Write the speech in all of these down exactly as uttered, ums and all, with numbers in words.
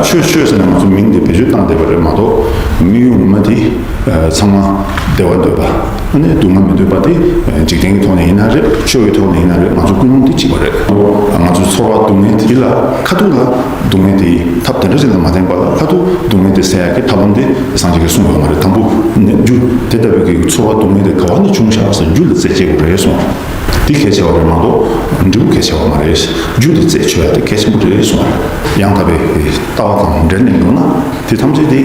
ཆོས་ཆོས་ཟེར་ནས་ང་ཚོ་མིང་དེ་བེད་སྤྱོད་བཏང་བསྡད་པ་རེད་མ་གཏོགས། དམིགས་ཡུལ་ངོ་མ་དེ་ཚང་མ་བདེ་བ་འདོད་པ། ཨ་ནི་སྡུག་བསྔལ་མི་འདོད་པ་དེ་འཇིག་རྟེན་གྱི་ཐོག་ནས་ཡིན་ན་རེད། ཆོས་ཀྱི་ཐོག་ནས་ཡིན་ན་རེད། ང་ཚོ་ཀུན་སློང་དེ་གཅིག་པ་རེད། ང་ཚོའི་ཚོར་བ་སྡུག་བསྔལ་དེ་ལ་ཁ་ཐུག་ལ་སྡུག་བསྔལ་དེ་ཐབས་དེ་འདྲ་ཅིག་ལ་མ་བརྟེན་པ་ལ་ཁ་ཐུག་སྡུག་བསྔལ་དེ་སེལ་ཡག་གི་ཐབས་ལམ་དེ་སངས་རྒྱས་ཀྱིས་གསུངས་ཡོད་མ་རེད། དང་པོ་ནས་རྒྱུ་དེ་ལྟ་བུའི་གི་ཚོར་བ་སྡུག་བསྔལ་དེ་ག་བ་ནས་བྱུང་ཤག་ཟེར་རྒྱུ་ལ་རྩད་གཅོད་དགོས་རེད་གསུངས། འདི་གལ་ཆེ་བ་རེད་མ་གཏོགས་འབྲས་བུ་གལ་ཆེ་བ་མ་རེད། རྒྱུ་དེ་རྩད་ཆོད་ཡ་དེ་གལ་ཆེན་པོ་རེད་གསུངས་པ་རེད། ཡང་དག་པའི་ལྟ་བ་དང་འབྲེལ་ནས་འགྲོ་ན་དེ་ཐམས་ཅད་དེ་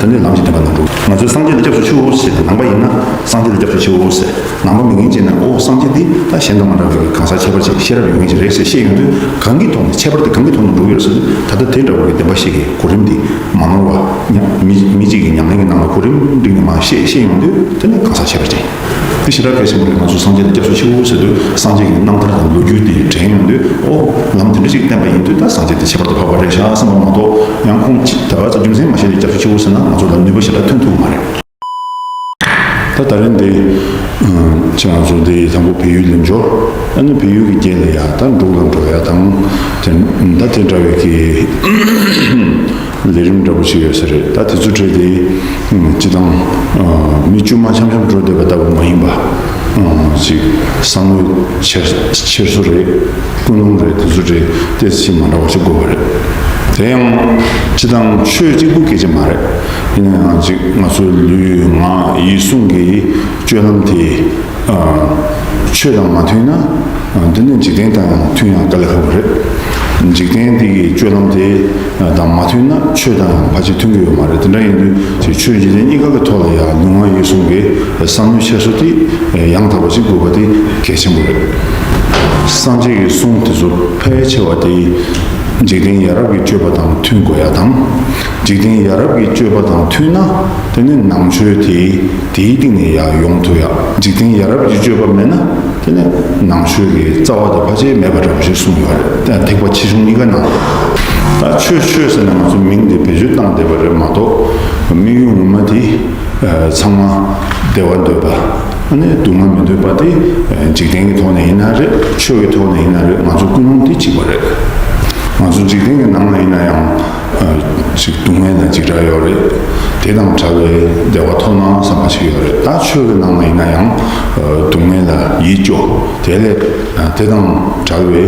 དེ་ནས་ལམ་གྱི་བདེན་པ་ནང་འགྲོ། ང་ཚོས་སངས་རྒྱས་ལ་སྐྱབས་སུ་མཆིའོ་ཟེར་ཏེ་ནང་པ་ཡིན་ན་སངས་རྒྱས་ལ་སྐྱབས་སུ་མཆིའོ་ཟེར། ནང་པ་མིན་མཁན་བྱས་ན་ཨོ་སངས་རྒྱས་འདི་ད་གཞན་དང་མ་འདྲ་བའི་གང་ཟག་ཁྱད་པར་ཅན་ཤེས་རབ་ཡོད་མཁན་ཅིག་རེད་ཟེར་བཤད་ཡོང་དུས་གང་གི་ཐོག་ནས་ཁྱད་པར་དེ་གང་གི་ཐོག་ནས་འགྲོ་གི་ཡོད་ཟེར་དུས་ད་ལྟ་དེ་འདྲ་བོ་གི་བདེན་པ་བཤད་ཀྱི་གོ་རིམ་འདི་མ་ནོར་བ་མི་མི་གཅིག་གི་ཉམས་ལེན་གྱི་ནང་ལ་གོ་རིམ་བསྒྲིགས་ནས་མ་བཤད་བཤད་ཡོང་དུས་དེ་ནི་གང་ཟག་ཁྱད་པར་ཅན། དེ་ཞེ་དྲག་གལ་ཆེན་པོ་རེད། ང་ཚོ་སངས་རྒྱས་ལ་སྐྱབས་སུ་མཆིའོ་ཟེར་དུས་སངས་རྒྱས་ཀྱི་རྣམ་ཐར་དང་ལོ་རྒྱུས་དེ་དྲན་ཡོང་དུས་ཨོ་ལམ་དེ་འདྲ་ཞིག་བསྟན་པ་ཡིན་དུས་ད་སངས་རྒྱས་དེ་ཁྱད་པར་དུ་འཕགས་པ་རེད་ཤག་བསམ་པ་མ་གཏོགས་ཡང་ཁོང་ཅི་ད་ག་ཚོད་རྒྱུ་མཚན་མ་ཤེས་ཏེ་སྐྱབས་སུ་མཆིའོ་ཟེར་ན་ང་ཚོ་ལ་ནུས་པ་ཞེ་དྲག་ཐོན་ཐུབ་མ་རེད། ད་ད་རིང་འདི་ཁྱེད་རང་ཚོ་འདི་དང་པོ་བལ་ཡུལ་ལ་འབྱོར། ཨ་ནི་བལ་ཡུལ་གྱི་རྒྱན་ལ་ཡ་ད་འབྲུག་ལ་འགྲོ་ཡ་དང་དེ་ད་དེ་འདྲ་བའི་གི་ལས་རིམ་འདྲ་པོ་ཞིག་ཡོད་ས་རེད། ད་དེ་ཚོ་གྲས་དེ་སྤྱི་བཏང་མི་དཀྱུས་མ་འཆམ་འཆམ་འགྲོ་བསྡད་པ་ལྟ་བུ་མ་ཡིན་པ་ཅིག་བསམ་བློ་འཁྱེར་འཁྱེར་སོ་རེད། ཀུན་སློང་རེད། དེ་ཚོ་གྲས་ཏོག་ཙམ་མ་འདྲ་བ་ཞིག་དགོས་པ་རེད། དེ་ཡང་སྤྱི་བཏང་ཆོས་གཅིག་པུ་སྐད་ཆ་མ་རེད། ཡིན་ན་ཡང་ཅིག་ང་ཚོའི་ལུས་ངག་ཡིད་གསུམ་གྱི་སྤྱོད་ལམ་དེ། ཆོས་དང་མ་མཐུན་ན། འདི་ནི་འཇིག་རྟེན་དང་ཡང་མཐུན་ཡང་དཀའ་ལས་ཁག་པོ་རེད། འཇིག་རྟེན་འདི་གི་སྤྱོད་ལམ་དེ་དང་མ་མཐུན་ན་ཆོས་དང་ཡང་ཕལ་ཆེར་མཐུན་གྱི་ཡོད་མ་རེད། དེ་འདྲ་ཡིན་དུས་ཆོས་འཇིག་རྟེན་གཉིས་ཀ་གི་ཐོག་ལ་ཡང་ལུས་ངག་ཡིད་གསུམ་གྱི་བསམ་བློའི་འཁྱེར་སོ་དེ་ཡང་དག་པ་ཞིག་དགོས་པ་དེ་གལ་ཆེན་པོ་རེད། སངས་རྒྱས་ཀྱི་གསུང་དེ་ཚོ་ཕལ་ཆེ་བ་དེ་འཇིག་རྟེན་ཡ་རབས་ཀྱི་སྤྱོད་པ་དང་མཐུན་དགོས་ཡ་དང་། འཇིག་རྟེན་ཡ་རབས་ཀྱི་སྤྱོད་པ་དང་མཐུན་ན་དེ་ནི་ནང་ཆོས་དེ་དེའི་སྟེང་ནས་ཡར་ཡོང་ཐུབ་ཡ། འཇིག་རྟེན་ཡ་རབས་ཀྱི་སྤྱོད་པ་མེད་ན་དེ་ནི་ནང་ཆོས་ཀྱི་རྩ་བ་དེ་ཕལ་ཆེར་མེད་པ་འདྲ་པོ་ཞིག་གསུངས་ཡོད་རེད། ད་ཐེག་པ་ཆེ་ཆུང་གཉིས་ཀ་ནང་ད་ཆོས་ཆོས་ཟེར་ནས་ང་ཚོ་མིང་དེ་བེད་སྤྱོད་བཏང་བསྡད་པ་རེད་མ་གཏོགས་དམིགས་ཡུལ་ངོ་མ་དེ་ཚང་མ་བདེ་བ་འདོད་པ། ཨ་ནི་སྡུག་བསྔལ་མི་འདོད་པ་དེ་འཇིག་རྟེན་གྱི་ཐོག་ནས་ཡིན་ན་རེད། ཆོས་ཀྱི་ཐོག་ནས་ཡིན་ན་རེད། ང་ཚོ་ཀུན་སློང་དེ་གཅིག་པ་རེད། ང་ཚོ་འཇིག་རྟེན་གྱི་ནང་ལ་ཡིན་ན་ཡང་ཅིག་སྡུག་བསྔལ་ལ་འཇིགས་སྐྲག་ཡོད་རེད། དེ་དང་བྲལ་བའི་བདེ་བ་ཐོབ་ན་བསམ་པ་ཞིག་ཡོད་རེད། ད་ཆོས་ཀྱི་ནང་ལ་ཡིན་ན་ཡང་སྡུག་བསྔལ་ལ་ཡིད་སྐྱོ། དེ་ལས་དེ་དང་བྲལ་བའི་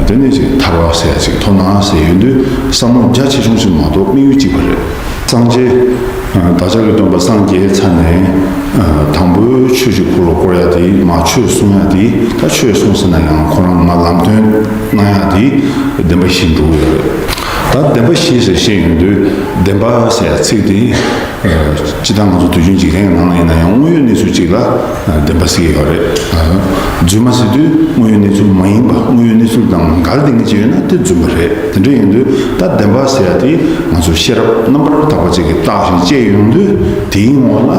དེ་ནས་ཅིག་ཐར་བ་ཟེར་ཡ་ཅིག་ཐོབ་ན་ཟེར་ཡོང་དུས་བསམ་བློ་རྒྱ་ཆེ་ཆུང་ཞིག་མ་གཏོགས་དམིགས་ཡུལ་གཅིག་པ་རེད། སངས་རྒྱས། བདག་ཅག་གི་སྟོན་པ་སངས་རྒྱས་ཚར་ནས། དང་པོའི་ཆོས་ཀྱི་འཁོར་ལོ་བསྐོར་ཡ་དེ་མ་ཆོས་གསུང་ཡ་དེ་ད་ཆོས་གསུང་ཟེར་ན་ཡང་ཁོ་རང་མ་ལམ་སྟོན་གནང་ཡ་དེ་བདེན་པ་བཞི་འགྲོ་གི་ཡོད་རེད། ད་བདེན་པ་བཞི་ཟེར་བཤད་ཡོང་དུས་བདེན་པ་ཟེར་ཡ་ཚིག་དེ། སྤྱིར་བཏང་ང་ཚོ་དུས་རྒྱུན་འཇིག་རྟེན་གྱི་ནང་ལ་ཡིན་ན་ཡང་དངོས་ཡོད་གནས་ཚུལ་གཅིག་ལ་བདེན་པ་ཟེར་གྱི་ཡོད་རེད། རྫུན་མ་ཟེར་དུས་དངོས་ཡོད་གནས་ཚུལ་མ་ཡིན་པ་དངོས་ཡོད་གནས་ཚུལ་དང་འགལ་ཏེ་ངེས་ཀྱི་ཡོད་ན་དེ་རྫུན་མ་རེད། དེ་འདྲ་ཡིན་དུས་ད་བདེན་པ་ཟེར་ཡ་དེ་ང་ཚོ་ཤེས་རབ་རྣམ་པར་དག་པ་ཅིག་གིས་བརྟག་ཅིང་དཔྱད་ཡོང་དུས་དེའི་ངོ་ལ་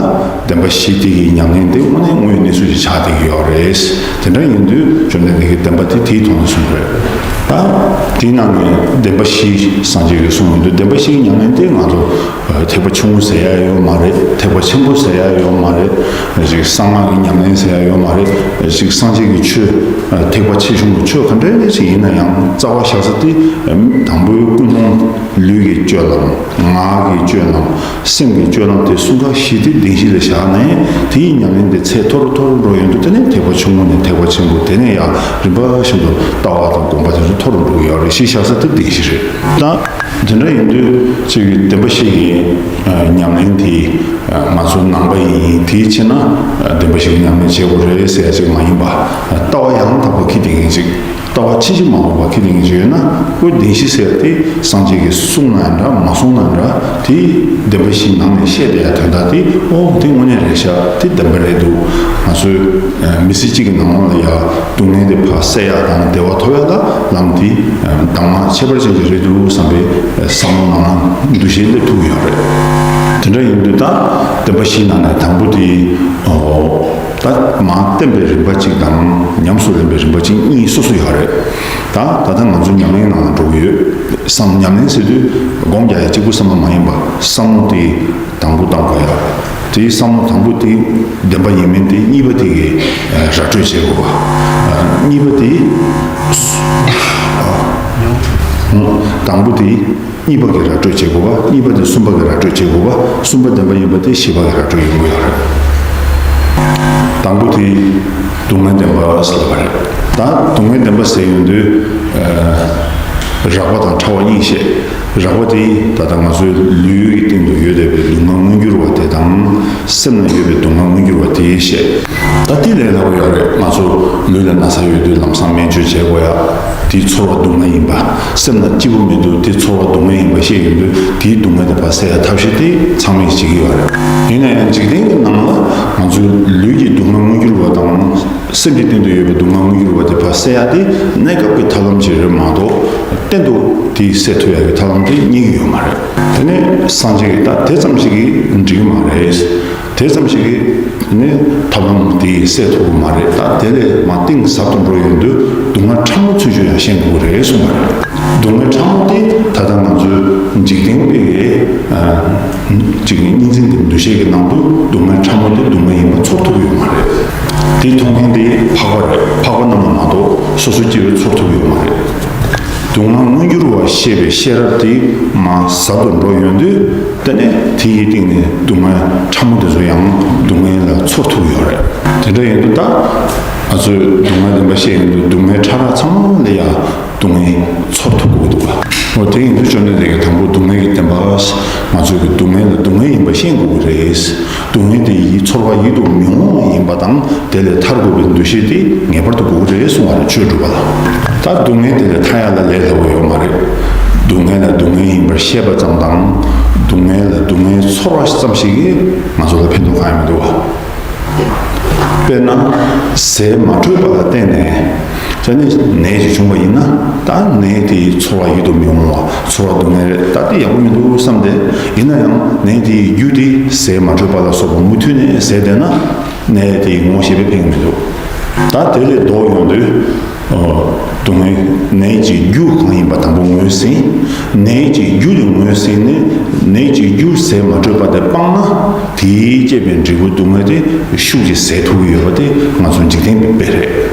བདེན་པ་བཞི་དེ་གི་ཉམས་ལེན་དེ་དངོས་གནས་དངོས་ཡོད་གནས་ཚུལ་ཞིག་ཆགས་བསྡད་ཀྱི་ཡོད་རེད། དེ་འདྲ་ཡིན་དུས་བཅོམ་ལྡན་འདས་ཀྱིས་བདེན་པ་དེ་དེའི་ཐོག་ནས་གསུངས་པ་རེད། ད་དེའི་ནང་ནས་བདེན་པ་བཞི་སངས་རྒྱས་ཀྱིས་གསུངས་ཡོང་དུས་བདེན་པ་བཞི་གི་ཉམས་ལེན་དེ་ང་ཚོ་ཐེག་པ་ཆུང་ངུ་ཟེར་ཡ་ཡོད་མ་རེད། ཐེག་པ་ཆེན་པོ་ཟེར་ཡ་ཡོད་མ་རེད། ཅིག་གསང་སྔགས་ཀྱི་ཉམས་ལེན་ཟེར་ཡ་ཡོད་མ་རེད། ཅིག་སངས་རྒྱས་ཀྱི་ཆོས་ཐེག་པ་ཆེ་ཆུང་གི་ཆོས་ག་འདྲ་ཞིག་ཡིན་ན་ཡང་རྩ་བ་བཞག་ས་དེ་དང་པོའི་ཀུན་སློང་ལུས་ཀྱི་སྤྱོད་ལམ། ངག་གི་སྤྱོད་ལམ། སེམས་ཀྱི་སྤྱོད་ལམ་དེ་གསུམ་ཀ་བཞི་དེ་བདེན་བཞི་ལ་བཞག་ནས་དེའི་ཉམས་ལེན་དེ་ཚད་མཐོ་རུ་མཐོ་རུ་འགྲོ་ཡོང་དུས་དེ་ནས་ཐེག་པ་ཆུང་ངུ་ནས་ཐེག་པ་ཆེན་པོ། དེ་ནས་ཡང་རིམ་པ་བཞིན་དུ་ལྟ་བ་དང་སྒོམ་པ་དེ་ཚོ་མཐོ་རུ་འགྲོ་གི་ཡོད་རེད། གཞི་བཞག་ས་དེ་བདེན་བཞི་རེད། ད་དེ་འདྲ་ཡིན་དུས་ཅིག་བདེན་པ་བཞི་གི་ཉམས་ལེན་དེ་ང་ཚོ་ནང་པ་ཡིན་དེའི་ཕྱིར་ན་བདེན་པ་བཞི་གི་ཉམས་ལེན་བྱེད་དགོས་རེད་ཟེར་ཡ་ཅིག་མ་ཡིན་པ། ལྟ་བ་ཡང་དག་པ་ཁྱེར་བསྡད་མཁན་ཅིག་ལྟ་བ་ཕྱིན་ཅི་མ་ལོག་པ་ཁྱེར་བསྡད་མཁན་ཅིག་ཡོད་ན། ཨོ་བདེན་བཞི་ཟེར་ཡ་དེ་སངས་རྒྱས་ཀྱིས་གསུངས་ན་འདྲ་མ་གསུངས་ན་འདྲ། དེ་བདེན་པ་བཞིའི་ནང་ནས་བཤད་བསྡད་ཡ་དོན་དག་དེ་ཨོ་དེ་དངོས་གནས་རེད་ཤག་དེ་བདེན་པ་རེད་འདུག་ང་ཚོའི་མི་ཚེ་གཅིག་གི་ནང་ལ་ཡ་སྡུག་བསྔལ་དེ་ཕར་སེལ་ཡ་དང་བདེ་བ་ཐོབ་ཡ་ལ་ལམ་དེ་དྭངས་མ་ཁྱད་པར་ཅན་ཅིག་རེད་འདུག་བསམ་པའི་བསམ་བློ་ནང་ན་འདུ་ཤེས་སླེབས་ཐུབ་ཀྱི་ཡོད་རེད། དེ་འདྲ་ཡིན་དུས་ད་བདེན་པ་བཞིའི་ནང་ནས་དང་པོ་དེ་ཨོ། ད་མར་བསྟན་པའི་རིམ་པ་གཅིག་དང་ཉམས་སུ་ལེན་པའི་རིམ་པ་གཅིག་གཉིས་སོ་སོ་ཡོད་རེད། ད་ད་ལྟ་ང་ཚོ་ཉམས་ལེན་ནང་ལ་འགྲོ་གི་ཡོད། བསམ་ཉམས་ལེན་ཟེར་དུས་སྒོམ་རྒྱག་ཡ་གཅིག་པུ་བསམ་པ་མ་ཡིན་པ་བསམ་བློ་དེ་དང་པོ་བཏང་དགོས་ཡ། དེའི་བསམ་བློ་དང་པོ་དེ་བདེན་པ་ཡིན་མིན་དེ་གཉིས་པ་དེ་གི་ར་སྤྲོད་བྱེད་དགོས་པ། གཉིས་པ་དེ་དང་པོ་དེ། གཉིས་པ་གི་ར་སྤྲོད་བྱེད་དགོས་པ། གཉིས་པ་དེ་གསུམ་པ་གི་ར་སྤྲོད་བྱེད་དགོས་པ། གསུམ་པ་བདེན་པ་ཡིན་པ་དེ་བཞི་པ་གི་ར་སྤྲོད་ཡོང་གི་ཡོད་རེད། དང་པོ་དེ་སྡུག་བསྔལ་བདེན་པ་ཟེར་བ་རེད། ད་སྡུག་བསྔལ་བདེན་པ་ཟེར་ཡོང་དུས། རགས་པ་དང་ཕྲ་བ་གཉིས་བཤད། རགས་པ་དེ་ད་ལྟ་ང་ཚོའི་ལུས་ཀྱི་སྟེང་དུ་ཡོད་བསྡད་པའི་སྡུག་བསྔལ་མངོན་གྱུར་བ་དེ་དང་། སེམས་ན་ཡོད་པའི་སྡུག་བསྔལ་མངོན་གྱུར་བ་དེ་བཤད། ད་དེ་ལས་སླ་པོ་ཡོད་རེད། ང་ཚོ་ལུས་ལ་ན་ཚ་ཡོད་དུས་ལམ་སང་སྨན་བཅོས་བྱེད་དགོས་ཡ། དེ་ཚོར་བ་སྡུག་བསྔལ་ཡིན་པ། སེམས་ན་སྐྱིད་པོ་མི་འདུག་དེ་ཚོར་བ་སྡུག་བསྔལ་ཡིན་པ་ཤེས་ཡོང་དུས། དེའི་སྡུག་བསྔལ་དེ་ཕར་སེལ་ཡ་ཐབས་ཤེས་དེ་ཚང་མས་བྱེད་ཀྱི་ཡོད་རེད། ཡིན་ན་ཡང་འཇིག་རྟེན་གྱི་ནང་ལ་ང་ཚོའི་ལུས་ཀྱི་སྡུག་བསྔལ་མངོན་གྱུར་བ་དང་། སེམས་ཀྱི་སྟེང་དུ་ཡོད་པའི་སྡུག་བསྔལ་མངོན་གྱུར་བ་དེ་ཕར་སེལ་ཡ་དེ་གནས་སྐབས་ཀྱི་ཐབས་ལམ་ཅིག་རེད་མ་གཏོགས། གཏན་དུ་དེ་སེལ་ཐུབ་ཡ་གི་ཐབས་ལམ་དེ་རྙེད་ཀྱི་ཡོད་མ་རེད། དེ་ནས་སངས་རྒྱས་ཀྱིས་ད་དེ་ཙམ་ཞིག་གིས་འགྲིག་གི་མ་རེད། དེ་ཙམ་ཞིག་གིས་ནི་ཐབས་ལམ་དེ་སེལ་ཐུབ་ཀྱི་མ་རེད། ད་དེ་ལས་མར་གཏིང་ཟབ་ཏུ་འགྲོ་ཡོང་དུས་སྡུག་བསྔལ་ཕྲ་མོ་ཚུལ་བཞིན་ཡང་ཤེས་དགོས་ཀྱི་རེད་གསུངས་པ་རེད། སྡུག་བསྔལ་ཕྲ་མོ་དེ་ད་ལྟ་ང་ཚོའི་འཇིག་རྟེན་པའི་ཅིག་གཉིས་འཛིན་གྱི་འདུ་ཤེས་ཀྱི་ནང་དུ་སྡུག་བསྔལ་ཕྲ་མོ་དེ་སྡུག་བསྔལ་ཡིན་པ་ཚོར་ཐུབ་ཀྱི་ཡོད་མ་རེད། དེ་མཐོང་མཁན་དེ་འཕགས་པ་རེད། འཕགས་པ་རྣམས་ལ་མ་གཏོགས་སོ་སོ་སྐྱེ་བོས་ཚོར་ཐུབ་ཀྱི་ཡོད་མ་རེད། སྡུག་བསྔལ་མངོན་གྱུར་བ་ཤེས་པའི་ཤེས་རབ་དེ་མར་ཟབ་ཏུ་འགྲོ་ཡོང་དུས། དེ་ནས་དེ་ཡི་སྟེང་ནས་སྡུག་བསྔལ་ཕྲ་མོ་དེ་ཚོ་ཡང་སྡུག་བསྔལ་ལ་ཚོར་ཐུབ་ཀྱི་ཡོད་རེད། དེ་འདྲ་ཡིན་དུས་ད་ང་ཚོས་སྡུག་བསྔལ་བདེན་པ་ཤེས་ཡོང་དུས་སྡུག་བསྔལ་ཕྲ་རགས་ཚང་མ་ལ་ཡང་སྡུག་བསྔལ་ཚོར་ཐུབ་དགོས་འདུག་པ། འོ་དེ་ཡིན་དུས་བཅོམ་ལྡན་འདས་ཀྱིས་དང་པོ་སྡུག་བསྔལ་གྱི་བདེན་པ། ང་ཚོས་ཀྱི་སྡུག་བསྔལ་ལ་སྡུག་བསྔལ་ཡིན་པ་ཤེས་དགོས་ཀྱི་རེད། སྡུག་བསྔལ་དེ་ཡི་ཚོར་བ་ཡིད་དུ་མི་འོང་བ་ཡིན་པ་དང་། དེ་ལས་ཐར་དགོས་པའི་འདུ་ཤེས་དེ་ངེས་པར་དུ་དགོས་ཀྱི་རེད་གསུངས་པ་རེད། ཆོས་སྒྲུབ་པ་ལ། ད་སྡུག་བསྔལ་དེ་ལས་ཐར་ཡ་ལ་ལས་སླ་པོ་ཡོད་མ་རེད། སྡུག་བསྔལ་ལ་སྡུག་བསྔལ་ཡིན་པར་ཤེས་པ་ཙམ་དང་། སྡུག་བསྔལ་ལ་སྡུག་བསྔལ་ཚོར་བ་ཙམ་ཞིག་གིས་ང་ཚོ་ལ་ཕན་ཐོགས་གང་ཡང་མི་འདུག་བ། དཔེར་ན། ཟས་མ་འཕྲོད་པ་ལ་བརྟེན་ནས་ད་ནི་ནད་ཅིག་བྱུང་བ་ཡིན་ན། ད་ནད་དེའི་ཚོར་བ་ཡིད་དུ་མི་འོང་བ། ཚོར་བ་སྡུག་བསྔལ་རེད། ད་དེ་ཡག་པོ་མི་འདུག་བསམ་སྟེ། ཡིན་ན་ཡང་ནད་དེའི་རྒྱུ་དེ་ཟས་མ་འཕྲོད་པ་ལ་སོགས་པ་མུ་མཐུད་ནས་ཟས་བསྡད་ན། ནད་དེ་ངོ་ཤེས་པའི་ཕན་མི་འདུག་ད་དེ་ལས་ལྡོག་ཡོང་དུས། སྡུག་བསྔལ་ནད་ཀྱི་རྒྱུ་གང་ཡིན་པ་དང་པོ་ངོས་ཟིན། ནད་ཀྱི་རྒྱུ་དེ་ངོས་ཟིན་ནས། ནད་ཀྱི་རྒྱུ་ཟས་མ་འཕྲོད་པ་དེ་སྤངས་ན། དེས་བསྐྱེད་པའི་འབྲས་བུ་སྡུག་བསྔལ་དེ་ཤུགས་ཀྱིས་ཟད་ཐུབ་ཀྱི་ཡོད་པ་དེ་ང་ཚོ་འཇིག་རྟེན་པའི་དཔེ་རེད།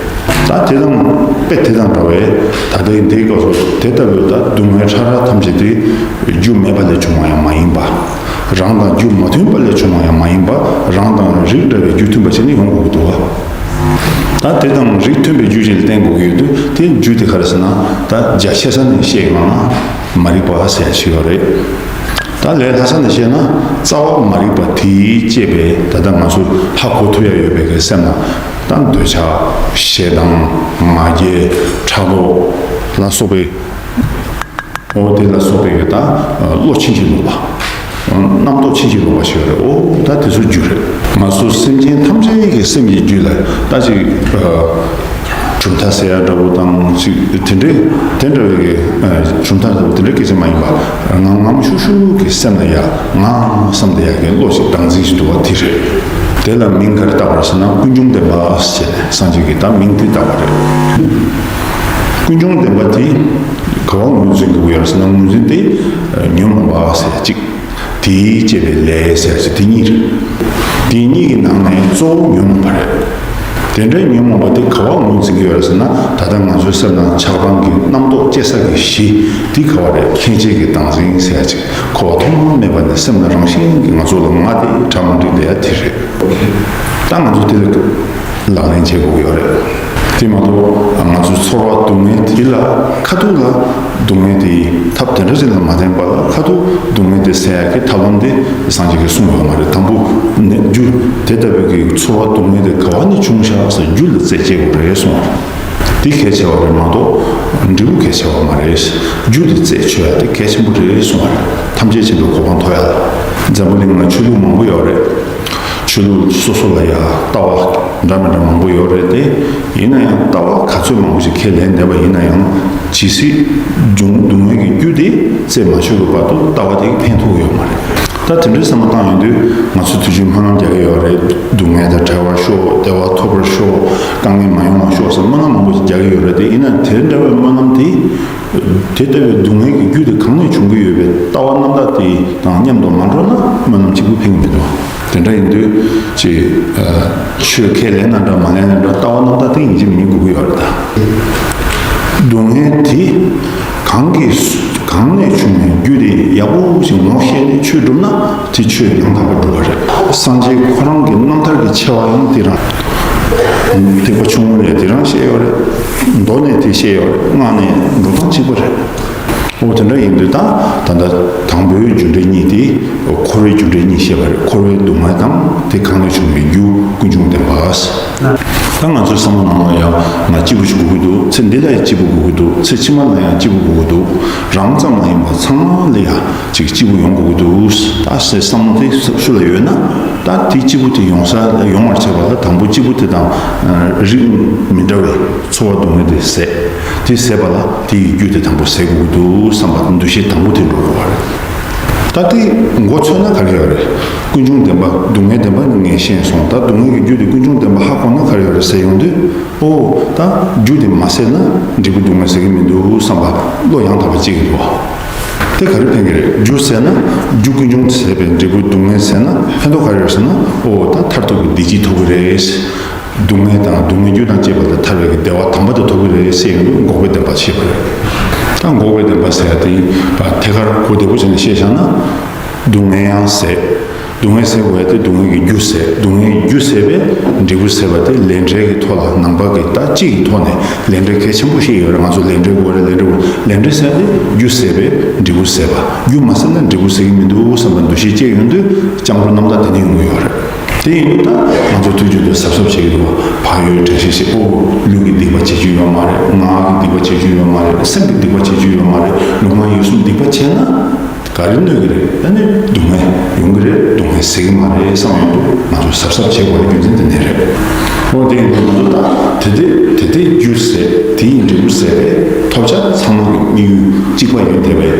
ད་དེ་དང་དཔེ་དེ་དང་འདྲ་བའི་ད་ལྟའི་འདིའི་སྐབས་སུ་དེ་ལྟ་བུའི་ད་སྡུག་བསྔལ་ཕྲ་རགས་ཐམས་ཅད་དེ་རྒྱུ་མེད་པ་ལས་བྱུང་བ་ཡང་མ་ཡིན་པ། རང་དང་རྒྱུ་མ་མཐུན་པ་ལས་བྱུང་བ་ཡང་མ་ཡིན་པ། རང་དང་རིགས་འདྲ་བའི་རྒྱུ་མཐུན་པ་ཞིག་ནས་ཡོང་དགོས་ཀྱི་འདུག་བ། ད་དེ་དང་རིགས་མཐུན་པའི་རྒྱུ་ཞིག་ལ་བརྟེན་དགོས་ཀྱི་ཡོད་དུས། དེ་རྒྱུ་དེ་ག་རེ་ཟེར་ན། ད་རྒྱ་ཆེ་ས་ནས་བཤད་ཡོང་ན་མ་རིག་པ་ཟེར་ཡ་ཞིག་ཡོད་རེད། ད་ལས་སླ་ས་ནས་བཤད་ན་རྩ་བ་མ་རིག་པ་དེས་བསྐྱེད་པའི། ད་ལྟ་ང་ཚོ་ཧ་གོ་ཐུབ་ཡ་ཡོད་པའི་གི་སེམས་ལ། ད་འདོད་ཆགས་ཞེ་སྡང་ང་རྒྱལ་ཕྲག་དོག་ལ་སོགས་པའི། འོ་དེ་ལ་སོགས་པའི་གི་ད་བློ་ཕྱིན་ཅི་ལོག་པ། རྣམ་རྟོག་ཕྱིན་ཅི་ལོག་པ་ཞིག་ཡོད་རེད། འོ་ད་དེ་ཚོ་རྒྱུ་རེད། ང་ཚོ་སེམས་ཅན་ཐམས་ཅད་ཀྱི་སེམས་ཀྱི་རྒྱུད་ལ་ད་ཅིག་གྲུབ་མཐའ་ཟེར་ཡ་འདྲ་བོ་དང་ཅིག་དེ་འདྲའི་དེ་འདྲ་བའི་གི་གྲུབ་མཐའ་འདྲ་བོ་དེ་འདྲའི་སྐད་ཆ་མ་ཡིན་པ། ངང་ངམ་ཤུགས་ཤུགས་ཀྱི་སེམས་ལ་ཡ་ང་བསམ་བསྡད་ཡ་གི་བློ་ཞིག་སྟངས་འཛིན་ཞིག་འདུག་བ། དེ་རེད། དེ་ལ་མིང་ག་རེ་བཏགས་པ་རེད་ཟེར་ན། ཀུན་འབྱུང་བདེན་པ་ཟེར་ནས་སངས་རྒྱས་ཀྱིས་ད་མིང་དེ་བཏགས་པ་རེད། ཀུན་འབྱུང་བདེན་པ་དེ་ག་བ་ངོས་འཛིན་དགོས་ཀྱི་ཡོད་རེད་ཟེར་ན། ངོས་འཛིན་དེ་ཉོན་མོངས་པ་ཟེར་གཅིག་དེས་བསྐྱེད་པའི་ལས་ཟེར་གཅིག་དེ་གཉིས་རེད། དེ་གཉིས་ཀྱི་ནང་ནས་གཙོ་བོ་ཉོན་མོངས་པ་རེད། དེ་འདྲའི་ཉོན་མོངས་པ་དེ་ག་བ་ངོས་འཛིན་གྱི་ཡོད་རེད་ཟེར་ན། ད་ལྟ་ང་ཚོའི་སེམས་ནང་ཆགས་སྡང་གི་རྣམ་རྟོག་སྐྱེ་ས་གི་གཞི་དེ་ག་བ་རེད། ལྷན་སྐྱེས་ཀྱི་བདག་འཛིན་ཟེར་གཅིག་འཁོར་བ་ཐོག་མ་མེད་པ་ནས་སེམས་ལ་རང་བཞིན་གྱིས་ང་ཚོ་ལ་ང་དེ་གྲ་མ་འགྲིག་བསྡད་ཡ་དེ་རེད། ད་ང་ཚོ་དེ་ལ་ལག་ལེན་བྱེད་དགོས་ཀྱི་ཡོད་རེད། དེ་མ་གཏོགས་ང་ཚོའི་ཚོར་བ་སྡུག་བསྔལ་དེ་ལ་ཁ་ཐུག་ལ་སྡུག་བསྔལ་དེའི་ཐབས་དེ་འདྲ་ཞིག་ལ་མ་བརྟེན་པ་ལ། ཁ་ཐུག་སྡུག་བསྔལ་དེ་སེལ་ཡག་གི་ཐབས་ལམ་དེ་སངས་རྒྱས་ཀྱིས་གསུངས་ཡོད་མ་རེད། དང་པོ་ནས་རྒྱུ་དེ་ལྟ་བུའི་གི་ཚོར་བ་སྡུག་བསྔལ་དེ་ག་བ་ནས་བྱུང་ཤག་ཟེར་རྒྱུ་ལ་རྩད་གཅོད་དགོས་རེད་གསུངས། དེ་གལ་ཆེ་བ་རེད་མ་གཏོགས་འབྲས་བུ་གལ་ཆེ་བ་མ་རེད། རྒྱུ་དེ་རྩད་གཅོད་ཡ་དེ་གལ་ཆེན་པོ་རེད་གསུངས་པ་རེད། ཐམས་ཅད་མཁྱེན་པའི་གོ་འཕང་ཐོབ་ཡ་ལ། འཛམ་བུ་གླིང་ལ་ཆོས་ལུགས་མང་པོ་ཡོད་རེད། ཆོས་ལུགས་སོ་སོ་ལ་ཡ་ལྟ་བ་འདྲ་མི་འདྲ་མང་པོ་ཡོད་རེད་དེ། ཡིན་ན་ཡང་ལྟ་བ་ག་ཚོད་མང་པོ་ཞིག་ཁས་ལེན་བསྡད་པ་ཡིན་ན་ཡང་། ཇི་སྲིད་འབྱུང་སྡུག་བསྔལ་གྱི་རྒྱུ་དེ་རྩད་མ་གཅོད་པའི་བར་དུ་ལྟ་བ་དེ་ཕན་ཐོགས་ཡོད་མ་རེད། ད་དེ་འདྲའི་བསམ་བློ་བཏང་ཡོང་དུས་ང་ཚོ་དུས་རྒྱུན་སྨོན་ལམ་རྒྱག་གི་ཡོད་རེད། སྡུག་བསྔལ་དང་བྲལ་བར་ཤོག་བདེ་བ་ཐོབ་པར་ཤོག་དཀའ་ངལ་མ་ཡོང་བར་ཤོག་ཟེར་སྨོན་ལམ་མང་པོ་ཞིག་རྒྱག་གི་ཡོད་རེད་དེ། ཡིན་ན་དེ་འདྲ་བའི་སྨོན་ལམ་དེ། དེ་ལྟ་བུའི་སྡུག་བསྔལ་གྱི་རྒྱུ་དེ་གང་ནས་བྱུང་གི་ཡོད་པའི་ལྟ་བ་རྣམ་དག་དེ་དང་མཉམ་དུ་མ་འགྲོགས་ན་སྨོན་ལམ་གཅིག་པུ་ཕན་གྱི་མི་འདུག་དེ་འདྲ་ཡིན་དུས་ཅིག་ཆོས་ཁས་ལེན་ན་འདྲ་མ་ལེན་ན་འདྲ། ལྟ་བ་རྣམ་དག་དེ་ཡིན་གཅིག་མིན་གཅིག་དགོས་ཀྱི་ཡོད་རེད་ད། སྡུག་བསྔལ་དེ་ གང་གིས་གང་ནས་བྱུང་བའི་རྒྱུ་དེ་ཡག་པོ་ཞིག་ངོ་ཤེས་ནས་ཆོས་བསྒྲུབས་ན་དེ་ཆོས་ཡང་དག་པར་གྲུབ་པ་རེད། སངས་རྒྱས་ཁོ་རང་གི་རྣམ་ཐར་གྱི་ཆེ་བ་ཡང་དེ་རང་། ཐེག་པ་ཆུང་ངུ་ནས་དེ་རང་བཤད་ཡོད་རེད། མདོ་ནས་དེ་བཤད་ཡོད་རེད། སྔགས་ནས་འགྲོ་སྟངས་གཅིག་པ་རེད། འོ་དེ་འདྲ་ཡིན་དུས་ད་ད་ལྟ་དང་པོའི་རྒྱུ་འབྲས་གཉིས་དེ་འཁོར་བའི་རྒྱུ་འབྲས་གཉིས་བཤད་པ་རེད། འཁོར་བའི་སྡུག་བསྔལ་དང་དེ་གང་ལས་བྱུང་བའི་རྒྱུ་ཀུན་འབྱུང་བདེན་པ། ད་ང་ཚོའི་བསམ་བློ་ནང་ལ་ཡང་ང་སྐྱིད་པོ་ཞིག་དགོས་ཀྱི་འདུག་ཚེ་འདི་ལ་ཡང་སྐྱིད་པོ་དགོས་ཀྱི་འདུག་ཚེ་ཕྱི་མ་ལ་ཡང་སྐྱིད་པོ་དགོས་ཀྱི་འདུག་རང་ཙམ་མ་ཡིན་པར་ཚང་མ་ལ་ཡང་ཅིག་སྐྱིད་པོ་ཡོང་དགོས་ཀྱི་འདུག་ད་ཟེར་བསམ་བློ་དེ་སུ་ལ་ཡོད་ན། ད་དེ་སྐྱིད་པོ་དེ་ཡོང་ས་ཡོང་བར་བྱེད་པ་ལ་དང་པོ་སྐྱིད་པོ་དེ་དང་རིགས་མི་འདྲ་བའི་ཚོར་བ་སྡུག་བསྔལ་དེ་ཟད། དེ་ཟད་པ་ལ་དེ་ཡི་རྒྱུ་དེ་དང་པོ་ཟད་དགོས་ཀྱི་འདུག་བསམ་པ་འདུ་ཤེས་དང་པོ་དེ་འགྲོ་དགོས་པ་རེད། ད་དེ་མགོ་ཚོས་ན་ག་རེ་ཡོད་རེད། ཀུན་འབྱུང་བདེན་པ་སྡུག་བསྔལ་བདེན་པ་ནི་ངས་ཤེས་སོང་། ད་སྡུག་བསྔལ་གྱི་རྒྱུ་དེ་ཀུན་འབྱུང་བདེན་པ་ཧ་གོ་ན་ག་རེ་ཡོད་རེད་ཟེར་ཡོང་དུས། ཨོ། ད་རྒྱུ་དེ་མ་ཟད་ན་འབྲས་བུ་སྡུག་བསྔལ་ཟད་ཀྱི་མི་འདུག་བསམ་པ་བློ་ཡང་དག་པ་སྐྱེ་གི་འདུག་དེ་ག་རེ་ཕན་གྱི་རེད། རྒྱུ་ཟད་ན་རྒྱུ་ཀུན་འབྱུང་ཟད་པའི་འབྲས་བུ་སྡུག་བསྔལ་ཟད་ན་ཕན་ཐོགས་ག་རེ་ཡོད་ཟེར་ན། ཨོ། ད་མཐར་ཐུག་གི་བདེ་སྐྱིད་ཐོབ་ཀྱི་རེད། སྡུག་བསྔལ་དང་སྡུག་བསྔལ་རྒྱུ་དང་བཅས་པ་ལས་ཐར་བའི་བདེ་བ་དམ་པ་དེ་ཐོབ་ཀྱི་རེད་ཟེར་ཡོང་དུས་འགོག་པའི་བདེན་པ་ཤེས་པ་རེད། ད་འགོག་པའི་བདེན་པ་ཟེར་ཡ་དེ་ཐད་ཀར་གོ་བདེ་པོ་བྱས་ནས་བཤད་བཞག་ན། སྡུག་བསྔལ་ཡང་ཟད། སྡུག་བསྔལ་ཟད་དགོས་ཡ་དེ་སྡུག་བསྔལ་གྱི་རྒྱུ་ཟད། སྡུག་བསྔལ་གྱི་རྒྱུ་ཟད་པས་འབྲས་བུ་ཟད་པ་དེ་ལས་འབྲས་ཀྱི་ཐོག་ལ་ནང་པ་གི་ད་སྤྱི་ཡི་ཐོག་ནས་ལས་འབྲས་གལ་ཆེན་པོ་ཞིག་ཡོད་རེད། ང་ཚོ་ལས་འབྲས་དགོས་རེད། ལས་འབྲས་དགོས། ལས་འབྲས་ཟེར་ཡ་དེ་རྒྱུ་ཟད་པས་འབྲས་བུ་ཟད་པ། རྒྱུ་མ་ཟད་ན་འབྲས་བུ་ཟད་ཀྱི་མི་འདུག་བསམ་པའི་འདུ་ཤེས་སྐྱེ་ཡོང་དུས་སྤྱང་པོ་རྣམ་དག་དེ་ནས་ཡོང་གི་ཡོད་རེད། དེ་ཡིན་དུས་ད་ང་ཚོ་དུས་རྒྱུན་དུ་གཟབ་གཟབ་བྱེད་ཀྱི་འདུག་བག་ཡོད་དྲན་ཤེས་བྱེད། ཨོ། ལུས་ཀྱི་སྡིག་པ་བྱེད་རྒྱུ་ཡོད་མ་རེད། ངག་གི་སྡིག་པ་བྱེད་རྒྱུ་ཡོད་མ་རེད། སེམས་ཀྱི་སྡིག་པ་བྱེད་རྒྱུ་ཡོད་མ་རེད། ལུས་ངག་ཡིད་གསུམ་སྡིག་པ་བྱས་ན་ག་རེ་གནོད་ཀྱི་རེད། ཨ་ནི་སྡུག་བསྔལ་ཡོང་གི་རེད། སྡུག་བསྔལ་ཟད་ཀྱི་མ་རེད་བསམ་ཡོང་དུས་ང་ཚོ་གཟབ་གཟབ་བྱེད་དགོས་པའི་རྒྱུ་མཚན་དེ་ནས་རེད། ཨོ། དེ་ཡིན་དུས་ང་ཚོ་ད་དེ་དེ་དེ་དེ་རྒྱུ་ཟད། དེ་ཡི་འབྲས་བུ་ཟད་པས་ཐོབ་བྱ་ཚང་མ་གི་དམིགས་ཡུལ་གཅིག་པ་ཡིན་བསྡད་པས་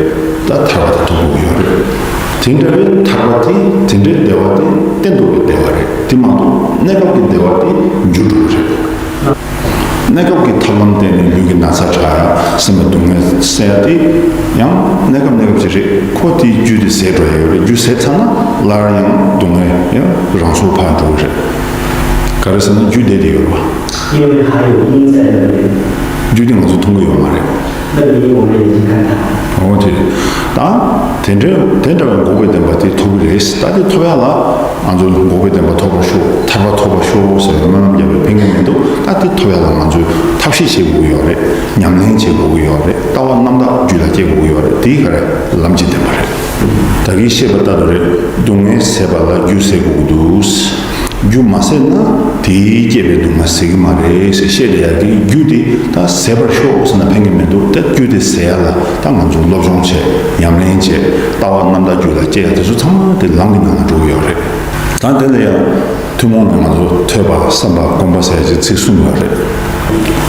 ད་ཐར་པ་དེ་ཐོབ་དགོས་ཀྱི་ཡོད་རེད། དེ་འདྲ་བའི་ཐར་པ་དེ། དེ་འདྲའི་བདེ་བ་དེ་གཏན་དུ་བདེ་བ་རེད། དེ་མ་གཏོགས་གནས་སྐབས་ཀྱི་བདེ་བ་དེ་འགྱུར་འགྲོ་གི་རེད། གནས་སྐབས་ཀྱི་ཐབས་ལམ་བརྟེན་ནས་ལུས་ཀྱི་ན་ཚ་དྲག་ཡ། སེམས་ལ་སྡུག་བསྔལ་སེལ་ཡ་དེ་ཡང་གནས་སྐབས་གནས་སྐབས་ཅིག་རེད། ཁོ་དེའི་རྒྱུ་དེ་ཟད་འགྲོ་ཡ་ཡོད་རེད། རྒྱུ་ཟད་ཚར་ན་སླར་ཡང་སྡུག་བསྔལ་ཡང་རང་སོར་ཕར་འགྲོ་གི་རེད། ག་རེ་ཟེར་ན་རྒྱུ་བསྡད་དེ་ཡོད་རེད་པ། རྒྱུ་དེ་ང་ཚོ་མཐོང་གི་ཡོད་མ་རེད། འོ་དེ། ད་དེ་འདྲ་དེ་འདྲ་བའི་འགོག་པའི་བདེན་པ་དེ་ཐོབ་ཀྱི་རེད། ད་དེ་ཐོབ་ཡ་ལ་ང་ཚོ་འགོག་པའི་བདེན་པ་ཐོབ་པར་ཤོག་ཐར་པ་ཐོབ་པར་ཤོག་ཟེར་བའི་སྨོན་ལམ་རྒྱབ་པའི་ཕན་ཁེ་མི་འདུག་ད་དེ་ཐོབ་ཡ་ལ་ང་ཚོས་ཐབས་ཤེས་བྱེད་དགོས་ཀྱི་ཡོད་རེད། ཉམས་ལེན་བྱེད་དགོས་ཀྱི་ཡོད་རེད། ལྟ་བ་རྣམ་དག་རྒྱུད་ལ་སྐྱེ་དགོས་ཀྱི་ཡོད་རེད། དེའི་ག་རེ་ལམ་གྱི་བདེན་པ་རེད། ད་གིན་བཤད་པ་ལྟར་དུ་རེད། སྡུག་བསྔལ་ཟད་པ་ལ་རྒྱུ་ཟད་དགོས་ཀྱི་འདུག་རྒྱུ་མ་ཟད་ན་དེས་བསྐྱེད་པའི་སྡུག་བསྔལ་ཟད་ཀྱི་མ་རེད་ཟེར་བཤད་བསྡད་ཡ་དེ། རྒྱུ་དེ་ད་ཟད་པར་ཤོག་ཟེར་ན་ཕན་གྱི་མི་འདུག་ད་རྒྱུ་དེ་ཟད་ཡ་ལ་ད་ང་ཚོ་སློབ་སྦྱོང་བྱེད། ཉམས་ལེན་བྱེད། ལྟ་བ་རྣམ་དག་རྒྱུད་ལ་སྐྱེ་ཡ་དེ་ཚོ་ཚང་མ་དེ་ལམ་གྱི་ནང་ལ་འགྲོ་གི་ཡོད་རེད། ད་དེ་ལ་ཡང་ཐུན་མོང་ནས་ང་ཚོ་ཐོས་པ་བསམ་པ་སྒོམ་པ་ཟེར་ཡ་ཅིག་ཚིག་གསུམ་ཡོད་རེད།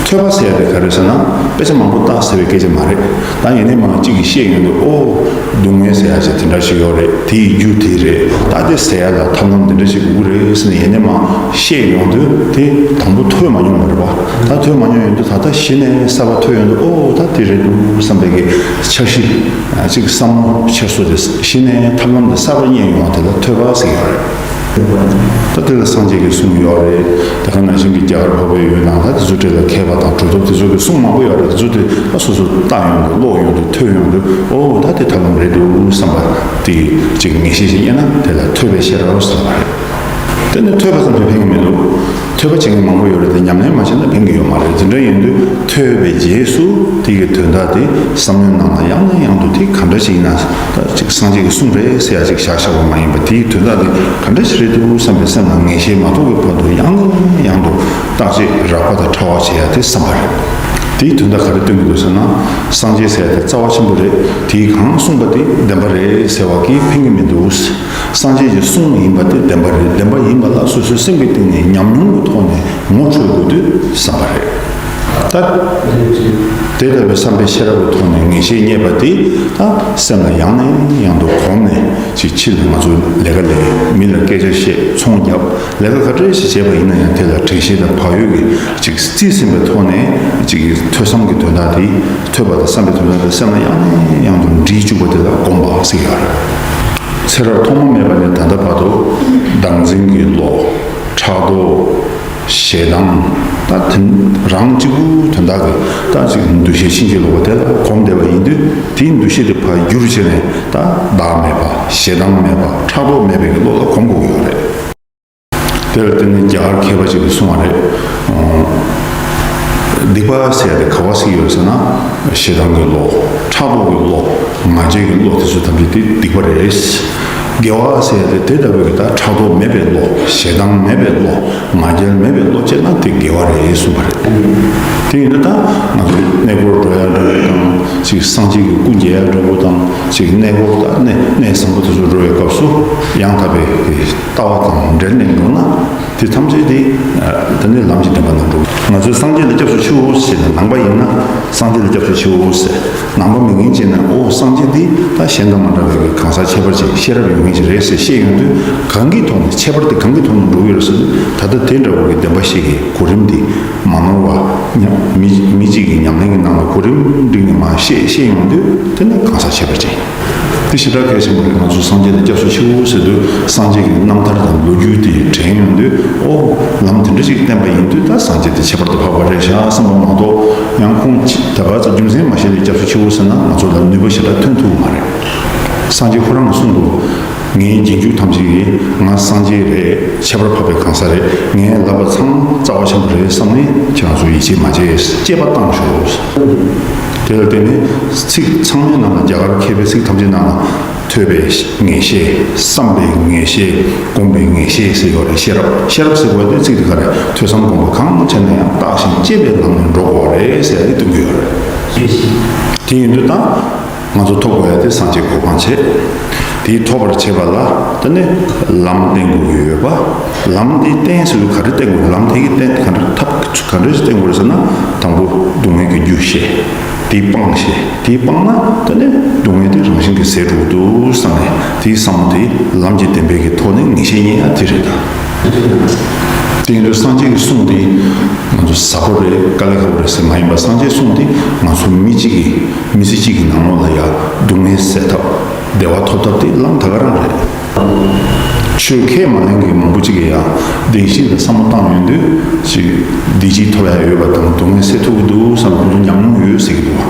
ཐོས་པ་ཟེར་ཡ་དེ་ག་རེ་ཟེར་ན་དཔེ་ཆ་མང་པོ་བལྟ་ཟེར་བའི་སྐད་ཆ་མ་རེད། ད་ཡིན་ནའི་མ་གཅིག་གིས་བཤད་ཡོང་དུས། ཨོ། སྡུག་བསྔལ་ཟེར་ཡ་ཅིག་དེ་འདྲ་ཞིག་ཡོད་རེད། དེ་ཡི་རྒྱུ་དེ་རེད། ད་དེ་ཟེར་ཡ་ལ་ཐབས་ལམ་དེ་འདྲ་ཞིག་དགོས་ཀྱི་རེད་ཟེར་ནས་ཡིན་ནའི་མ་བཤད་ཡོང་དུས། དེ་དང་པོ་ཐོས་མ་མྱོང་བ་རེད་པ། ད་ཐོས་མ་མྱོང་ཡོང་དུས་ད་ལྟ་གཞི་ནས་གསར་པ་ཐོས་ཡོང་དུས། ཨོ། ད་དེ་རེད་འདུག་བསམ་པའི་གི་འཆར་གཞི་ཅིག་བསམ་བློ་འཆར་སོ་དེ་གཞི་ནས་ཐབས་ལམ་དེ་གསར་པ་རྙེད་ཡོང་བ་དེ་ལ་ཐོས་པ་ཟེར་གྱི་ཡོད་རེད། ད་དེ་ལ་སངས་རྒྱས་ཀྱི་གསུང་ཡོད་རེད། དེ་ག་ནང་བཞིན་གྱི་རྒྱ་གར་འཕགས་པའི་ཡུལ་ནང་ད་དེ་ཚོ་འདྲ་ལ་མཁས་པ་དང་གྲུབ་ཐོབ་དེ་ཚོ་གི་གསུང་མང་པོ་ཡོད་རེད། དེ་ཚོ་དེ་ད་སོ་སོ་བལྟ་ཡོང་དུས། ཀློག་ཡོང་དུས། ཐོས་ཡོང་དུས། ཨོ། ད་དེ་ཐབས་ལམ་རེད་འདུག་བསམ་པ་དེ་ཅིག་ངེས་ཤེས་ཤིག་རྙེད་ན་དེ་ལ་ཐོས་པའི་ཤེས་རབ་ཟེར་བ་རེད། དེ་ནི་ཐོས་པ་ཙམ་གྱིས་ཕན་གྱི་མི་འདུག་ཐོས་པ་བྱེད་མཁན་མང་པོ་ཡོད་རེད་དེ། ཉམས་ལེན་མ་བྱས་ན་ཕན་གྱི་ཡོད་མ་རེད། དེ་འདྲ་ཡིན་དུས་ཐོས་པའི་རྗེས་སུ་དེ་གི་དོན་དག་དེ་བསམ་བློའི་ནང་ལ་ཡང་ནས་ཡང་དུ། དེ་ག་འདྲ་ཞིག་ཡིན་ན། ད་ཅིག་སངས་རྒྱས་ཀྱི་གསུང་རེད་ཟེར་ཡ་ཅིག་བཞག་བཞག་པ་མ་ཡིན་པ། དེའི་དོན་དག་དེ་ག་འདྲ་ཞིག་རེད་འདུག་བསམ་པའི་སེམས་ལ་ངེས་ཤེས་མ་ཐོབ་ཀྱི་བར་དུ་ཡང་ནས་ཡང་དུ་བརྟག་དཔྱད་རགས་པ་དང་ཕྲ་བ་བྱེད་ཡ་དེ་བསམ་པ་རེད། དེའི་དོན་དག་ག་རེ་སྟོན་གྱི་འདུག་ཟེར་ན། སངས་རྒྱས་ཟེར་ཡ་དེ་རྩ་བ་ཆེན་པོ་རེད། དེས་གང་གསུངས་པ་དེ་བདེན་པ་རེད་ཟེར་བ་གིས་ཕན་གྱི་མི་འདུག་སངས་རྒྱས་ཀྱི་གསུང་ཡིན་པ་དེ་བདེན་པ་རེད། བདེན་པ་ཡིན་པ་ལ་སོ་སོའི་སེམས་ཀྱི་སྟེང་ནས་ཉམས་མྱོང་གི་ཐོག་ནས་ངོ་འཕྲོད་དགོས་དུས་བསམ་པ་རེད། ད་དེ་ལྟ་བུའི་བསམ་པའི་ཤེས་རབ་ཀྱི་ཐོག་ནས་ངེས་ཤེས་རྙེད་པ་དེ་ད་སེམས་ལ་ཡང་ནས་ཡང་དུ་གོམས་ནས། ཅིག་ཕྱིར་ང་ཚོ་ལས་ཀ་ལས། མི་ལ་སྐད་ཆ་བཤད། ཚོང་རྒྱབ། ལས་ཀ་ག་འདྲ་ཞིག་བྱས་པ་ཡིན་ན་ཡང་དེ་ལ་དྲན་ཤེས་དང་བག་ཡོད་ཀྱི་ཅིག་རྩིས་ཟིན་པའི་ཐོག་ནས། ཅིག་ཐོས་བསམ་གྱི་དོན་དག་དེ། ཐོས་པ་དང་བསམ་པའི་དོན་དག་དེ་སེམས་ལ་ཡང་ནས་ཡང་དུ་འདྲིས་བཅུག་པ་དེ་ལ་སྒོམ་པ་ཟེར་ཡོད་རེད། ཚེ་རབས་ཐོག་མ་མེད་པ་ནས་ད་ལྟ་བར་དུ་བདག་འཛིན་གྱི་བློ། ཕྲག་དོག་ཞེ་སྡང་། ད་དེ་རང་གཅིག་པུ་དོན་དག་གི་ད་ཅིག་འདུ་ཤེས་ཕྱིན་ཅི་ལོག་པ་དེ་ལ་གོམས་བསྡད་པ་ཡིན་དུས། དེའི་འདུ་ཤེས་དེ་ཕར་བསྒྱུར་བྱས་ནས་ད་བདག་མེད་པ། ཞེ་སྡང་མེད་པ། ཕྲག་དོག་མེད་པའི་གི་བློ་ལ་གོམས་དགོས་ཀྱི་ཡོད་རེད། དེ་ལ་བརྟེན་ནས་རྒྱ་གར་མཁས་པ་ཅིག་གིས་གསུངས་པ་རེད། ཨོ། སྡིག་པ་ཟེར་ཡ་དེ་ག་པར་ཟེར་གྱི་ཡོད་ཟེར་ན། ཞེ་སྡང་གི་བློ། ཕྲག་དོག་གི་བློ། ང་རྒྱལ་གྱི་བློ་དེ་ཚོ་ཐམས་ཅད་དེ་སྡིག་པ་རེད། དགེ་བ་ཟེར་ཡ་དེ་དེ་ལྟ་བུའི་གི་ད་ཕྲག་དོག་མེད་པའི་བློ། ཞེ་སྡང་མེད་པའི་བློ། ང་རྒྱལ་མེད་པའི་བློ་སྐྱེས་ན་དེ་དགེ་བ་རེད་གསུངས་པ་རེད། དེ་ཡིན་དུས་ད་ང་ཚོ་གནས་སྐོར་འགྲོ་ཡ་འགྲོ་ཡ་དང་། ཅིག་སངས་རྒྱས་ཀྱི་སྐུ་མཇལ་ཡ་འགྲོ་བ་དང་། ཅིག་གནས་སྐོར་ད་གནས་གནས་བཟང་པོ་དེ་ཚོ་འགྲོ་བའི་སྐབས་སུ་ཡང་དག་པའི་ལྟ་བ་དང་འབྲེལ་ནས་འགྲོ་ན། དེ་ཐམས་ཅད་དེ་དེ་ནས་ལམ་གྱི་བདེན་པ་ནང་འགྲོ། ང་ཚོས་སངས་རྒྱས་ལ་སྐྱབས་སུ་མཆིའོ་ཞེས་ནས་ནང་པ་ཡིན་ན། སངས་རྒྱས་ལ་སྐྱབས་སུ་མཆིའོ་ཟེར། ནང་པ་མིན་མཁན་ཅིག་ན། ཨོ། སངས་རྒྱས་འདི་ད་གཞན་དང་མ་འདྲ་བའི་གང་ཟག་ཁྱད་པར་ཅན། ཤེས་རབ་ཡོད་མཁན་ཅིག་རེད་ཟེར་བཤད་ཡོང་དུས། གང་གི་ཐོག་ནས། ཁྱད་པར་དེ་གང་གི་ཐོག་ནས་འགྲོ་གི་ཡོད་རེད་ཟེར་དུས། ད་ལྟ་དེ་འདྲ་བོ་གི་བདེན་པ་བཤད་ཀྱི་གོ་རིམ་འདི་མ་ནོར་བ། ཉམས་མི་མི་གཅིག་གི་ཉམས་ལེན་གྱི་ནང་ལ་གོ་རིམ་བསྒྲིགས་ནས་མར་བཤད་བཤད་ཡོང་དུས། དེ་ནི་གང་ཟག་ཁྱད་པར་ཅན། དེ་ཞེ་དྲག་གལ་ཆེན་པོ་རེད། ང་ཚོ་སངས་རྒྱས་ལ་སྐྱབས་སུ་མཆིའོ་ཟེར་དུས། སངས་རྒྱས་ཀྱི་རྣམ་ཐར་དང་ལོ་རྒྱུས་དེ་དྲན་ཡོང་དུས། ཨོ། ལམ་དེ་འདྲ་ཞིག་བསྟན་པ་ཡིན་དུས། ད་སངས་རྒྱས་དེ་ཁྱད་པར་དུ་འཕགས་པ་རེད་ཤག་བསམ་པ་མ་གཏོགས། ཡང་ཁོང་ཅི་ད་ག་ཚོད་རྒྱུ་མཚན་མ་ཤེས་ནས་སྐྱབས་སུ་མཆིའོ་ཟེར་ན། ང་ཚོ་ལ་ནུས་པ་ཞེ་དྲག་ཐོན་ཐུབ་ཀྱི་མ་རེད། སངས་རྒྱས་ཁོ་རང་གིས་གསུངས་འདུག། ངའི་རྗེས་འཇུག་ཐམས་ཅད་ཀྱིས། ང་སངས་རྒྱས་རེད། ཁྱད་པར་འཕགས་པའི་གང་ཟག་རེད། ངའི་བསླབ་པ་ཚང་མ་རྩ་བ་ཆེན་པོ་རེད་བསམ་ནས། ཁྱེད་རང་ཚོ་ཡིད་ཆེས་མ་བྱེད། གཅེས་པ་བཏང་ཤོག། དེ་ལ་བརྟེན་ནས་ཚིག་ཚང་མའི་ནང་ལ། རྒྱ་གར་མཁས་པའི་ཚིག་ཐམས་ཅད་ནང་ལ། ཐོས་པའི་ངེས་ཤེས། བསམ་པའི་ངེས་ཤེས། སྒོམ་པའི་ངེས་ཤེས་ཟེར་ཡོད་རེད། ཤེས་རབ། ཤེས་རབ་ཟེར་བ་དེ་ཚིག་དེ་ག་རེད། ཐོས་བསམ་སྒོམ་པ་གང་བྱས་ན་ཡང་བརྟགས་ཤིང་དཔྱད་པའི་ལམ་ནས་འགྲོ་དགོས་རེད་ཟེར་ཡ་དེ་སྟོན་གྱི་ཡོད་རེད། དེ་ཡིན་དུས་ད། ང་ཚོ་ཐོབ་དགོས་ཡ་དེ་སངས་རྒྱས་གོ་འཕང་བྱེད། དེ་ཐོབ་པར་བྱེད་པ་ལ་དེ་ནི་ལམ་བསྟན་དགོས་ཀྱི་ཡོད་པ། ལམ་དེ་བསྟན་ཟེར་དུས་ག་རེ་བསྟན་དགོས་རེད། ལམ་དེ་གི་བསྟན་ག་འདྲ་ཐབས་ག་འདྲ་ཞིག་བསྟན་དགོས་རེད་ཟེར་ན། དང་པོ་སྡུག་བསྔལ་གྱི་རྒྱུ་ཤེས། དེ་སྤང་ཤེས། དེ་སྤངས་ན་དེ་ནི་སྡུག་བསྔལ་དེ་རང་བཞིན་གྱིས་ཟད་འགྲོ་གི་འདུག་བསམ་ནས། དེའི་བསམ་བློ་དེ་ལམ་གྱི་བདེན་པའི་གི་ཐོག་ནས་ངེས་ཤེས་རྙེད་ཡ་དེ་རེད་ད། དེ་ཡིན་དུས་སངས་རྒྱས་ཀྱི་གསུང་དེ་ང་ཚོ་ཟབ་པོ་རེད། དཀའ་ལས་ཁག་པོ་རེད་ཟེར་མ་ཡིན་པ། སངས་རྒྱས་གསུང་དེ་ང་ཚོ་མི་གཅིག་གི་མི་ཚེ་གཅིག་གི་ནང་ལོགས་ལ་ཡ་སྡུག་བསྔལ་སེལ་ཐབས། བདེ་བ་ཐོབ་ཐབས་དེ་ལམ་ད་ག་རང་རེད། ཆོས་ཁས་མ་ལེན་མཁན་མང་པོ་ཅིག་གིས་ཡང་བདེ་སྐྱིད་ལ་བསམ་བློ་བཏང་ཡོང་དུས། ཅིག་བདེ་སྐྱིད་ཐོབ་ཡ་ཡོད་པ་དང་སྡུག་བསྔལ་སེལ་ཐུབ་ཀྱི་འདུག་བསམ་པའི་ཁོང་ཚོ་ཉམས་མྱོང་ཡོད་ཟེར་གྱི་འདུག།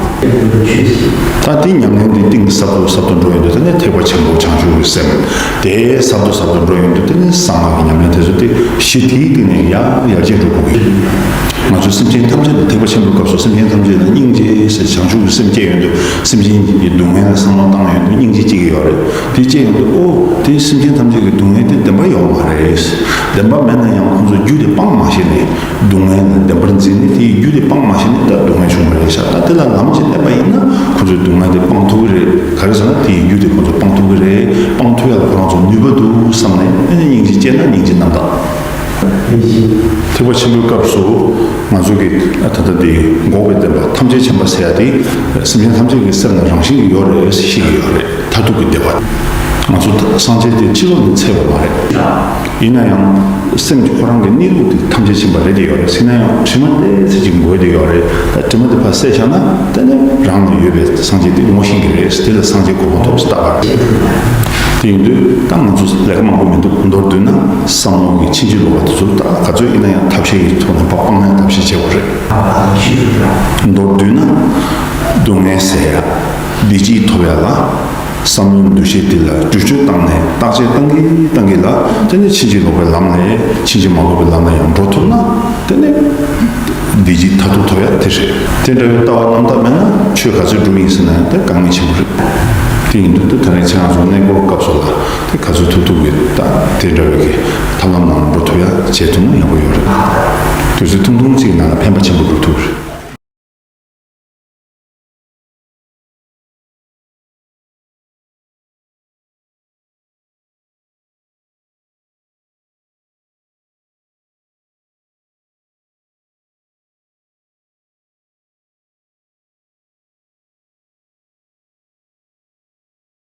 ད་དེ་ཉམས་ལེན་དེ་གཏིང་ཟབ་ཏུ་ཟབ་ཏུ་འགྲོ་ཡོང་དུས། དེ་ནས་ཐེག་པ་ཆེན་པོ་བྱང་ཆུབ་ཀྱི་སེམས་དེ་ཟབ་ཏུ་ཟབ་ཏུ་འགྲོ་ཡོང་དུས། དེ་ནས་གསང་སྔགས་ཀྱི་ཉམས་ལེན་དེ་ཚོ་དེ་གཞི་དེའི་སྟེང་ནས་ཡར་ཡར་རྒྱས་འགྲོ་དགོས་ཀྱི་ཡོད། ང་ཚོ་སེམས་ཅན་ཐམས་ཅད་ལ། ཐེག་པ་ཆེན་པོའི་སྐབས་སུ་སེམས་ཅན་ཐམས་ཅད་ལ་སྙིང་རྗེ་ཟེར་བྱང་ཆུབ་ཀྱི་སེམས་སྐྱེ་ཡོང་དུས། སེམས་ཅན་གྱི་སྡུག་བསྔལ་ལ་བསམ་བློ་བཏང་ཡོང་དུས་སྙིང་རྗེ་སྐྱེ་གི་ཡོད་རེད། དེ་སྐྱེ་ཡོང་དུས། ཨོ། དེ་སེམས་ཅན་ཐམས་ཅད་ཀྱི་སྡུག་བསྔལ་དེ་བདེན་པ་ཡོད་མ་རེད། བདེན་པ་མེད་ན་ཡང་ཁོང་ཚོ་རྒྱུ་དེ་སྤང་མ་ཤེས་ནས། སྡུག་བསྔལ་ལ་བདེན་པར་འཛིན་ནས་དེའི་རྒྱུ་དེ་སྤང་མ་ཤེས་ནས་ད་སྡུག་བསྔལ་བྱུང་བ་རེད་ཤག། ད་དེ་ལ་ལམ་གྱིས་བསྟན་པ་ཡིན་ན་ཁོང་ཚོའི་སྡུག་བསྔལ་དེ་སྤང་ཐུབ་ཀྱི་རེད། ག་རེ་ཟེར་ན་དེའི་རྒྱུ་དེ་ཁོང་ཚོ་སྤང་ཐུབ་ཀྱི་རེད། སྤང་ཐུབ་ཡ་ལ་ཁོ་རང་ཚོ་ནུས་པ་འདུག་བསམ་ནས། ཨ་ནི་སྙིང་རྗེ་སྐྱེས་ན་སྙིང་རྗེ་རྣམ་དག། ཐེག་པ་ཆེན་པོའི་སྐབས་སུ་ང་ཚོ་གི་ད་ལྟ་དེ་འགོག་པའི་བདེན་པ་ཐམས་ཅད་མཁྱེན་པ་ཟེར་ཡ་དེ། སེམས་ཅན་ཐམས་ཅད་ཀྱི་སེམས་ལ་རང་བཞིན་གྱིས་ཡོད་རེད་ཟེར་བཤད་ཀྱི་ཡོད་རེད། མཐར་ཐུག་གི་བདེན་པ། ང་ཚོ་སངས་རྒྱས་དེ་ཕྱི་ལོགས་ནས་འཚོལ་བ་མ་རེད། ཡིན་ན་ཡང་སེམས་ཀྱི་ཁོ་རང་གི་གནས་ལུགས་དེ་ཐམས་ཅད་མཁྱེན་པ་རེད་དེ་ཡོད་རེད། ཟེར་ན་ཡང་དྲི་མ་ཏོག་ཙམ་ཅིག་འགོས་དེ་ཡོད་རེད། ད་དྲི་མ་དེ་ཕར་བསལ་བཞག་ན། དེ་ནི་རང་ལ་ཡོད་པའི་སངས་རྒྱས་དེ་ངོ་ཤེས་ཀྱི་རེད། དེ་ལ་སངས་རྒྱས་གོ་འཕང་ཐོབ་ཟེར་བཏགས་པ་རེད། དེ་ཡིན་དུས་ད་ང་ཚོ་ལས་ཀ་མང་པོ་མི་འདུག། མདོར་བསྡུས་ན་བསམ་བློ་གི་ཕྱིན་ཅི་ལོག་པ་དེ་ཚོ་ད་ག་ཚོད་ཡིན་ན་ཡང་ཐབས་ཤེས་ཀྱི་ཐོག་ནས་ཕར་སྤང་ཡ་ཐབས་ཤེས་བྱེད་དགོས་རེད། མདོར་བསྡུས་ན་སྡུག་བསྔལ་སེལ་ཡ། བདེ་སྐྱིད་ཐོབ་ཡ་ལ། བསམ་བློའི་འདུ་ཤེས་དེ་ལ་བསྒྱུར་བཅོས་བཏང་ནས། བརྟག་དཔྱད་བཏང་གིན་བཏང་གིན་ལ། དེ་ནས་ཕྱིན་ཅི་ལོག་པའི་ལམ་ལས། ཕྱིན་ཅི་མ་ལོག་པའི་ལམ་ལ་ཡང་འགྲོ་ཐུབ་ན། དེ་ནས་བདེ་སྐྱིད་མཐར་ཐུག་ཐོབ་ཡ་དེ་རེད། དེ་འདྲ་བའི་ལྟ་བ་རྣམ་དག་མེད་ན་ཆོས་ག་ཚོད་སྒྲུབ་ཡིན་ཟེར་ན་ཡང་དེ་དཀའ་ངལ་ཆེན་པོ་རེད། དེ་ཡིན་དུས་དེ་ད་རིང་ཁྱེད་རང་ཚོ་གནས་སྐོར་སྐབས་སུ་ལ་དེ་ག་ཚོད་ཐུབ་ཐུབ་ཀྱིས་ད་དེ་འདྲ་བའི་གི་ཐབས་ལམ་ནང་འགྲོ་ཐུབ་ཡ་བྱེད་ཐུབ་ན་ཡག་པོ་ཡོད་རེད། དུས་ཚོད་ཐུང་ཐུང་གཅིག་ནང་ལ་ཕན་པ་ཆེན་པོ་སྒྲུབ་ཐུབ་རེད།